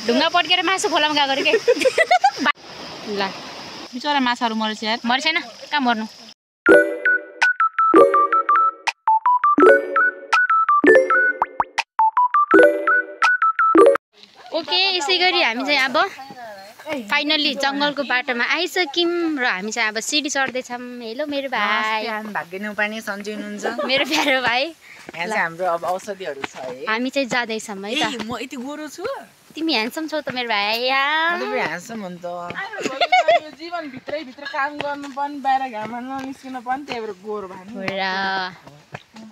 ढुङ्गा पड्केर मासु खोलामा गएको अरे के ल बिचरा माछाहरू मरेछ यार मर्छ छैन कहाँ मर्नु ओके यसै गरी हामी चाहिँ अब फाइनली जङ्गलको बाटोमा आइसक्यौँ र हामी चाहिँ अब सिडी चढ्दैछौँ हेलो मेरो भाइ भाग्य नपानी सन्चै हुनुहुन्छ मेरो प्यारो भाइ यहाँ चाहिँ हाम्रो अब औषधिहरू छ है हामी चाहिँ जाँदैछौँ है त म यति गोरो छु तिमी ह्यान्डसम छौ त मेरो भाइ ह्यान्डसम हो नि त जीवन भित्र काम गर्नु पनि बाहिर घाममा ननिस्किन पनि त्यही भएर गोरो भयो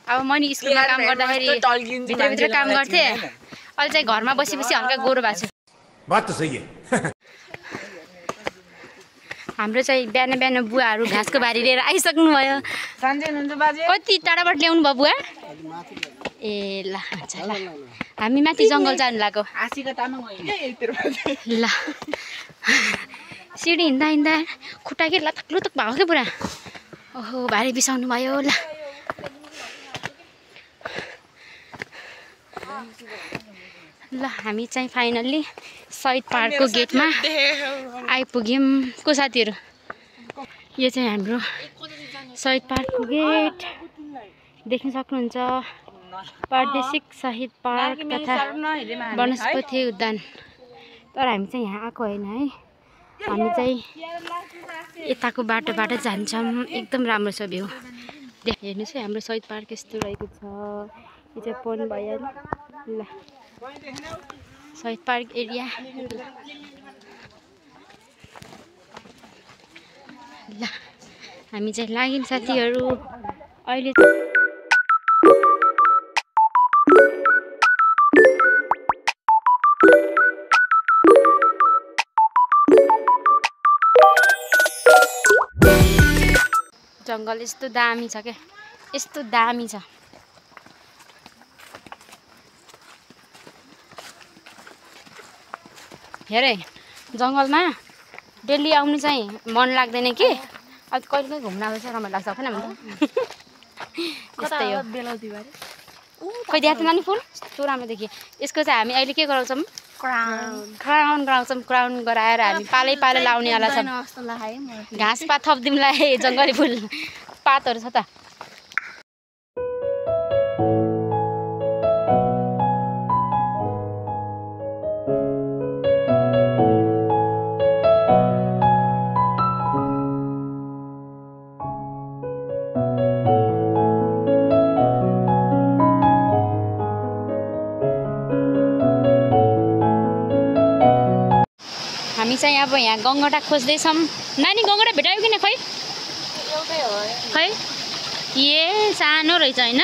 अब मैले स्कुलमा काम गर्दाखेरि भित्र काम गर्थेँ अहिले चाहिँ घरमा बसी हल्का गोरो भएको छु बात त सही है हाम्रो चाहिँ बिहान बुवाहरू घाँसको बारी लिएर आइसक्नु भयो कति टाढाबाट ल्याउनु भयो बुवा ए ल अच्छा ल हामी माथि जङ्गल जानु लाग्यो ल सिडी हिँड्दा खुट्टा के लतक भएको क्या पुरा ओहो भारी बिसाउनु भयो ल ल हामी चाहिँ फाइनल्ली शहीद पार्कको गेटमा आइपुग्यौँ को साथीहरू यो चाहिँ हाम्रो शहीद पार्कको गेट देख्न सक्नुहुन्छ प्रादेशिक शहीद पार्क तथा वनस्पति उद्यान तर हामी चाहिँ यहाँ आएको होइन है हामी चाहिँ यताको बाटोबाट जान्छौँ एकदम राम्रो छ भ्यू हेर्नुहोस् है हाम्रो शहीद पार्क यस्तो रहेको छ यो चाहिँ पन भयो ल शहीद पार्क एरिया ल हामी चाहिँ लाग्यौँ साथीहरू अहिले जङ्गल यस्तो दामी छ क्या यस्तो दामी छ हेरे जङ्गलमा डेली आउनु चाहिँ मन लाग्दैन कि अब कहिले कहिले घुम्न आउँछ रमाइलो लाग्छ होइन त्यस्तै हो खै देखा नानी फुल यस्तो राम्रो देखियो यसको चाहिँ हामी अहिले के गराउँछौँ क्राउन गराउँछौँ क्राउन गराएर हामी पालै लाउनेवाला छौँ घाँस पात थपिदिउँलाई जङ्गली फुल पातहरू छ त हामी चाहिँ अब यहाँ गङ्गटा खोज्दैछौँ नानी गङ्गटा भेटायो कि न खै खै ए सानो रहेछ होइन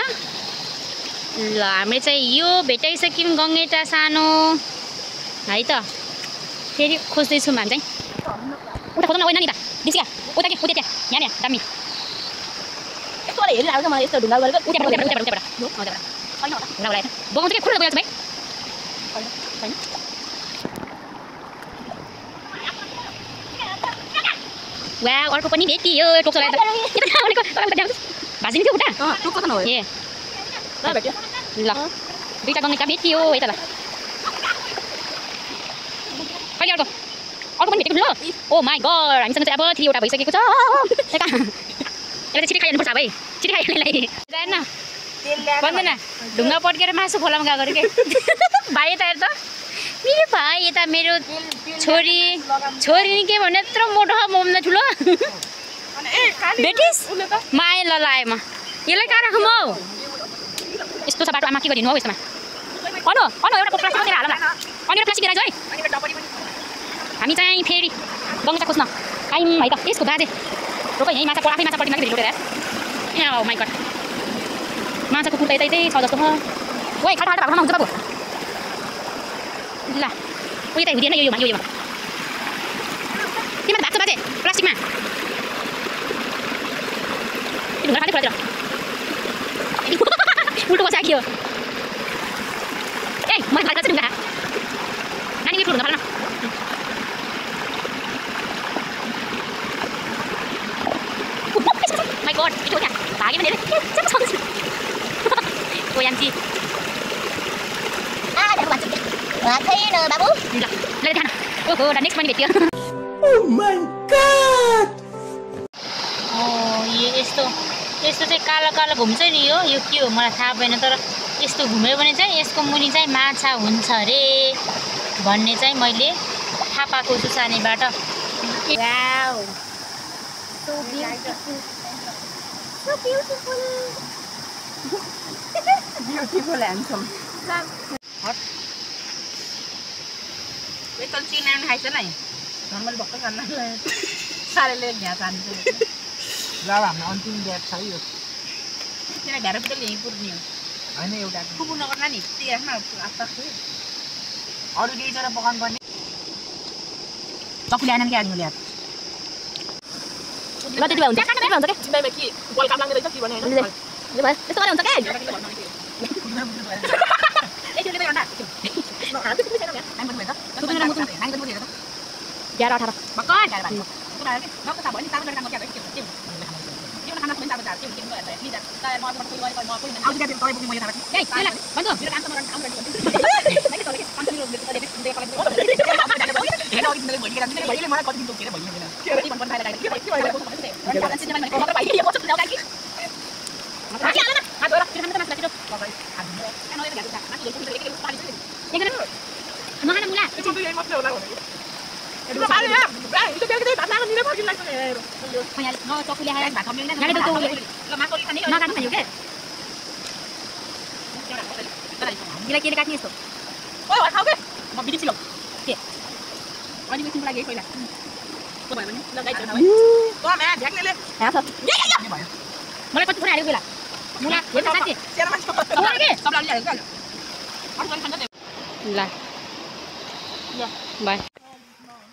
ल हामीले चाहिँ यो भेटाइसक्यौँ गङ्गटा सानो है त फेरि खोज्दैछौँ हामी चाहिँ उता खोज्नु न नानी त दिसिका उता के उता त्यहाँ यहाँ दामी हेरिरहेको छ मलाई यस्तो ढुङ्गा गरेको बगाउँछ कि खुला गएको छ भाइ वा अर्को पनि भेटियो टोक्छ भाजी थियो उता ए ल दुईवटा गङ्गटा भेटियो है त ल कहिले अर्को पनि भेटेको ल ओ माई गड हामीसँग चाहिँ अब 3वटा भइसकेको छ यसलाई छिटै खाइहाल्नुपर्छ भाइ छिटै खाइहाल्ने जान्न भन्दैन ढुङ्गा पड्केर मासु खोलामा गएको अरे के भाइ यता हेर त मेरो भाइ यता मेरो छोरी नि के भन्ने यत्रो मोटो छ मोमना ठुलो बेटिस माए ल लाएँ म यसलाई कहाँ राखौँ हौ यस्तो छ बाटो आमा के गरिदिनु हौ यसमा अनु एउटा प्लास्टिक मात्रै हाल अनि एउटा प्लास्टिक राख्छ है हामी चाहिँ फेरि गङ्गटा खोज्न आयौँ है त यसको बाजे रोक यहीँ माछा आफै माछा पट्टिमा भेटेर ए ओ माई गड माछाको कुर्ता यतै छ जस्तो छ ओइ खाटा भएको हुन्छ बाबु ल उयो त हुँदैन योमा तिमीले भाग्छ बाजे प्लास्टिकमा ढुङ्गा खाँदै खोलातिर उल्टो बसाक्यो ए मैले खाल्छ ढुङ्गा नानी यो ढुङ्गा फाल्न माई गड के हो त्यहाँ भाग्यो भने ओ एमजी छैन बाबु ल ल खाना ओहो द नेक्स्ट पनि भेट्यो ओ माय गॉड यो यस्तो चाहिँ कालो कालो घुम्छ नि यो के हो मलाई थाहा भएन तर यस्तो घुम्यो भने चाहिँ यसको मुनि चाहिँ माछा हुन्छ अरे भन्ने चाहिँ मैले थाहा पाएको छु सानैबाट wow so beautiful beautiful handsome बेतल चिनाउन खाइछ नि नर्मल भक्क खान सारेले यहाँ जान्छ ल हाम्रो अन्तिम ब्याट छ यो किन ढाडा पिटल यहीँ पुर्ने हो होइन एउटा खुबु नगर्ला नि त्यही राख्न आत्ता छु अरू केही जरा पकाउनु पर्ने चकुले आएन क्या आज मैले ल त्यति भए हुन्छ के चिन्दैमा कि बल काम लाग्ने रहेछ कि भने त्यस्तो गरेर हुन्छ क्या मलाई कति पुरा हालेको बेला मुला साथी ल बाई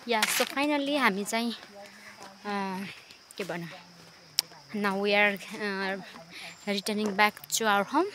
या सो फाइनल्ली हामी चाहिँ के भनौँ now we are returning back to our home